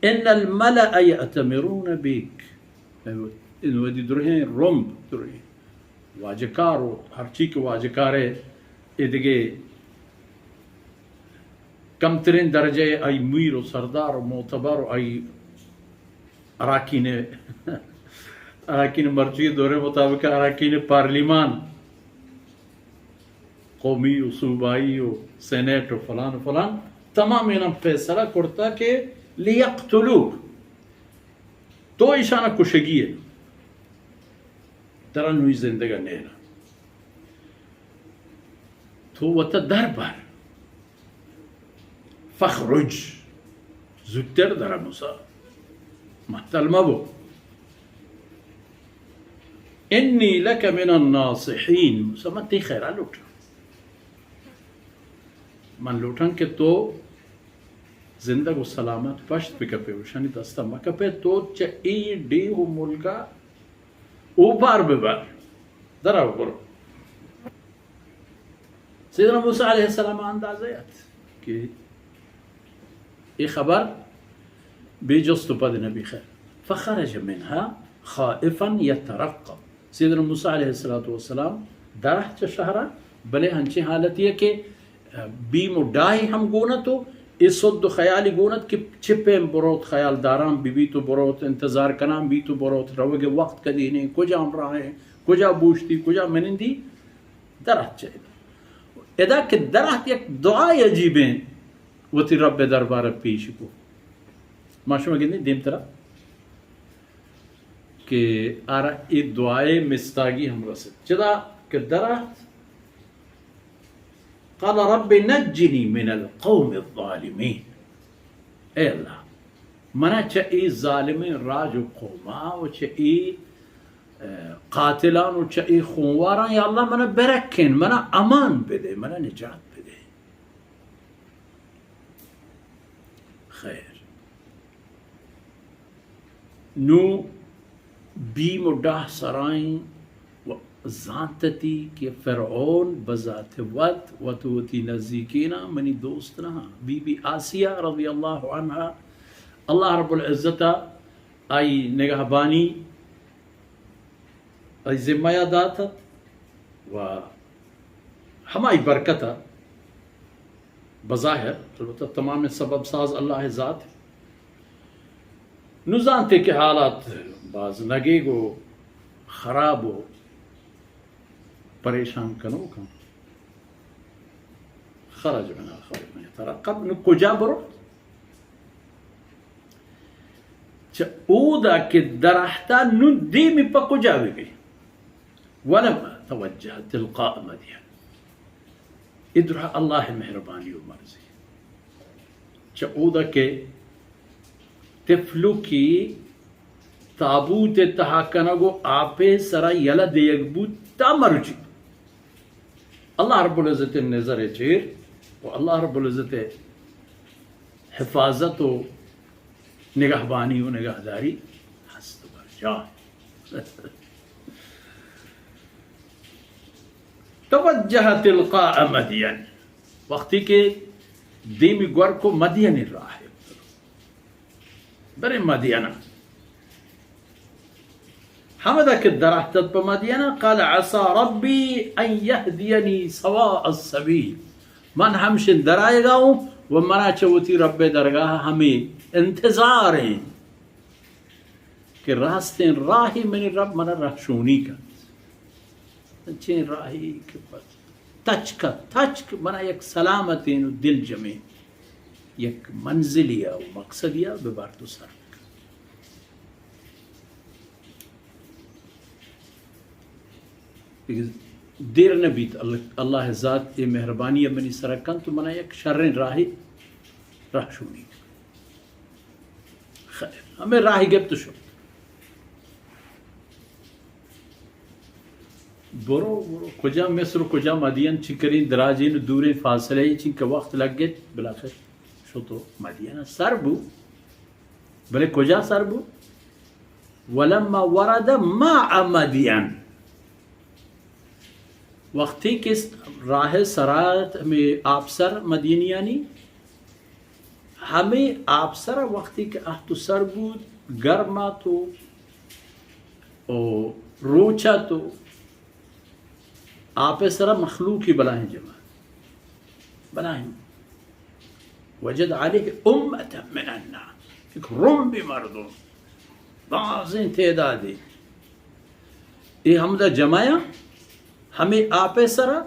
ان الملأ یأتمرون بک، ان وتی درہیں رمب، درہیں واجکار و ہرچی کہ واجکارے، اے دگہ کمترین درجہ آئی میر و سردار و معتبر و آئی اراکین، اراکین مرچی دور مطابق اراکین پارلیمان، قومی و صوبائی و سینیٹ و فلان و فلان، تمام اینا فیصلہ کرتا کہ لیقتلوک، تو ایشانا کشگی ہے، ترا نوی زندگا نینا، تو وتا در بر، فاخرج، زودتر در، موسی، مہتل مبو. انی لک من الناصحین، موسی، من تئی خیرا لوٹاں. من لوٹاں کہ تو زندگ و سلامت پشت بکپے، وشانی دستا مکپے، تو چہ ای ڈیہ و ملکا اوپار ببر، درا برو. سیدنا موسی علیہ السلام اندازہ ات کہ اے خبر بے جست و پد نبی خیر. فخرج منها خائفا یترقب. سیدنا موسی علیہ الصلوۃ والسلام درہ چہ شہرا، بلے ہنچیں حالتی ہے کہ بیم و ڈاہی ہم گونت و اے سد و خیالی گونت کہ چہ پیم بروت، خیال داران ببیت و بروت، انتظار کنان بیت و بروت، روگ وقت کدی نے، کجام راہیں، کجا بوشتی، کجا منندی، درہت چہ ادا. ادا کہ درہت یک دعای عجیبیں وتی رب دربار پیش کو. ما شما گندیں دیمترا کہ آرا اے دعای مستاگی ہم رسد. چدا کہ درہت، قال رب نجنی من القوم الظالمین. اے اللہ، منا چہ اے ظالمیں راج و قوما و چہ اے، اے، قاتلان و چہ اے خونواراں، یا اللہ، منا برکین، منا امان بدے، منا نجات بدے. خیر. نوں بیم و ڈاہ سرائیں و زانتتی کہ فرعون بذات وت، وت وتی نزیکیناں منی دوست نہ. بی بی آسیہ رضی اللہ عنہا، اللہ رب العزت آئی نگہبانی آئی ذمہ ءَ دات ات و ہمائی برکت ءَ بظاہر، البتہ تمام سبب ساز اللہ ءِ ذات. نوں زانتے کہ حالات باز نگیگ و خراب و پریشان کنوک انت. خرج منها خوفا یترقب. نوں کجا برو؟ چہ اودا کہ درہتا، نوں دیمی پہ کجا بہ بی؟ ولما توجه تلقاء مدین. ادرا اللہ ءِ مہربانی و مرضی. چہ اودا کہ تفلکی تابوت ءِ تہا کنگ و آپ ءِ سرا یلہ دیگ بوت تا مروچی، اللہ رب العزت ءِ نظر ءِ چیر و اللہ رب العزت ءِ حفاظت و نگہبانی و نگہداری ہست و برجاہ. توجه تلقاء مدین، وقتی کہ دیمی گور کو مدین ءِ راہ ءَ، برے مدین ءَ. ہمدا کہ درہتت پہ مدین ءَ، قال عسى ربي أن يهديني سواء السبيل. من ہمشن درآیگا اوں و منا چہ وتی رب ءِ درگاہ ہمے انتظار ایں کہ راستیں راہی منی رب منا رہشونی کنت. انچیں راہی کہ بس تچک ءَ تچک منا یک سلامتیں و دلجمیں یک منزلی ءَ و مقصدی ءَ ببرت و سر بکنت. دیر نہ بیت، اللہ، اللہ ءِ ذات ءِ مہربانی ءَ منی سر ءَ کنت و منا یک شریں راہے رہشونی. خیر، ہمے راہ گپت و شت. برو، برو، کجا مصر و کجا مدین، چنکریں دراجیں و دوریں فاصلہ، چنکہ وقت لگت، بالاخر شت و مدین سر بو. بلے کجا سر بو؟ ولما ورد ماء مدین. وقتی کہ راہ سرا ہمے آپسر مدینیانی، ہمے آپ سرا وقتی کہ اہت و سر بود، گرم ات و، و روچ ات و، آپ سرا مخلوقی بلاہیں جمع، بلاہیں، وجد علیہ امة من الناس، یک رمبی مردم، بازیں تعدادی، اے ہمدا جمع آں، ہمے آپ سرا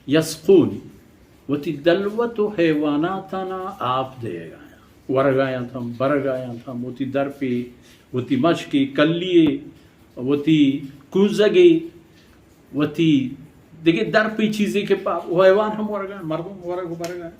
یسقون، وتی دلوت و حیواناتانا آپ دیگایاں، ورگایاں تھا، برگایاں تھا، وتی درپی، وتی مشکی، کلی، وتی کوزگی، وتی دگہ درپی چیزی کہ پا-، و حیوان ہم ورگایاں، مردم ورگ و برگایاں۔